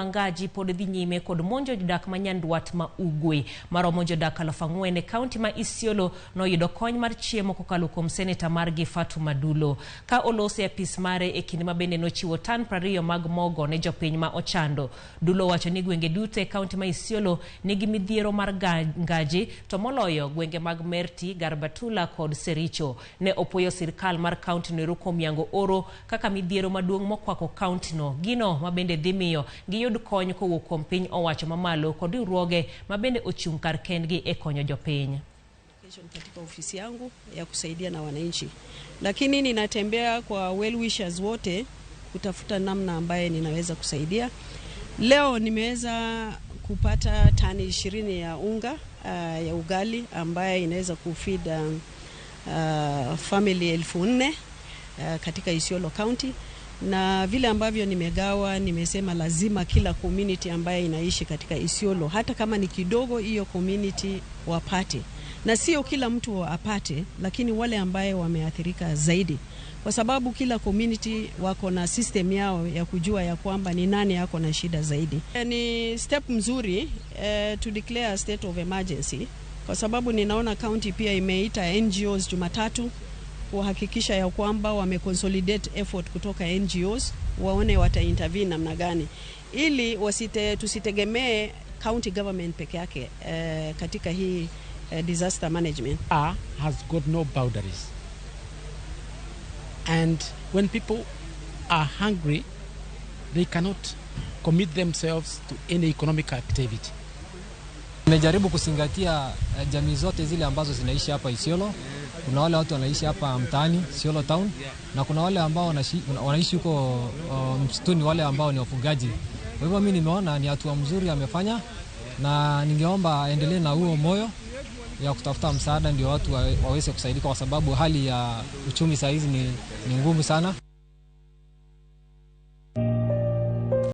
Ngaji pod dhi nyime kod monjo jodak ma Nyandwat ma Ugwe. Maromo jodak 4,000 e kaunti ma Isiolo noyudo kony mar chiemo kokalo kuom seneta margi Fatuma Dulo. Ka olose e apis mare e kinde ma bende nochiwo tan 20 mag mogo ne jopiny ma ochando. Dulo wacho ni gwenge duto e kaunti ma Isiolo nigi midhiero mar ngaji to moloyo gwenge mag Merti, Garbatula kod Sericho. Ne opuoyo sirkal mar kaunti no kuom yango oro kaka midhiero maduong' mokwako kaunti no. Gino ma bende dhi miyo giyud kony kowuok kuom piny owacho mamalo kod riwruoge ma bende ochung' kar kendgi e konyo jopiny. Katika ofisi yangu ya kusaidia na wananchi, lakini ninatembea kwa well wishers wote kutafuta namna ambaye ninaweza kusaidia. Leo nimeweza kupata tani 20 ya unga ya ugali ambaye inaweza kufeed family 4,000 katika Isiolo County. Na vile ambavyo nimegawa, nimesema lazima kila community ambaye inaishi katika Isiolo, hata kama ni kidogo, hiyo community wapate. Na sio kila mtu apate, lakini wale ambaye wameathirika zaidi, kwa sababu kila community wako na system yao ya kujua ya kwamba ni nani yako na shida zaidi. Ni step mzuri to declare a state of emergency, kwa sababu ninaona county pia imeita NGOs Jumatatu kuhakikisha ya kwamba wameconsolidate effort kutoka NGOs, waone wata intervene namna gani ili tusitegemee county government peke yake katika hii disaster management. Has got no boundaries, and when people are hungry they cannot commit themselves to any economic activity. Nimejaribu kuzingatia jamii zote zile ambazo zinaishi hapa Isiolo. Kuna wale watu wanaishi hapa mtaani Isiolo town, na kuna wale ambao wanaishi huko msituni, wale ambao ni wafugaji. Kwa hivyo mimi nimeona ni hatua mzuri amefanya, na ningeomba aendelee na huo moyo ya kutafuta msaada ndio watu waweze kusaidika, kwa sababu hali ya uchumi saa hizi ni ngumu sana.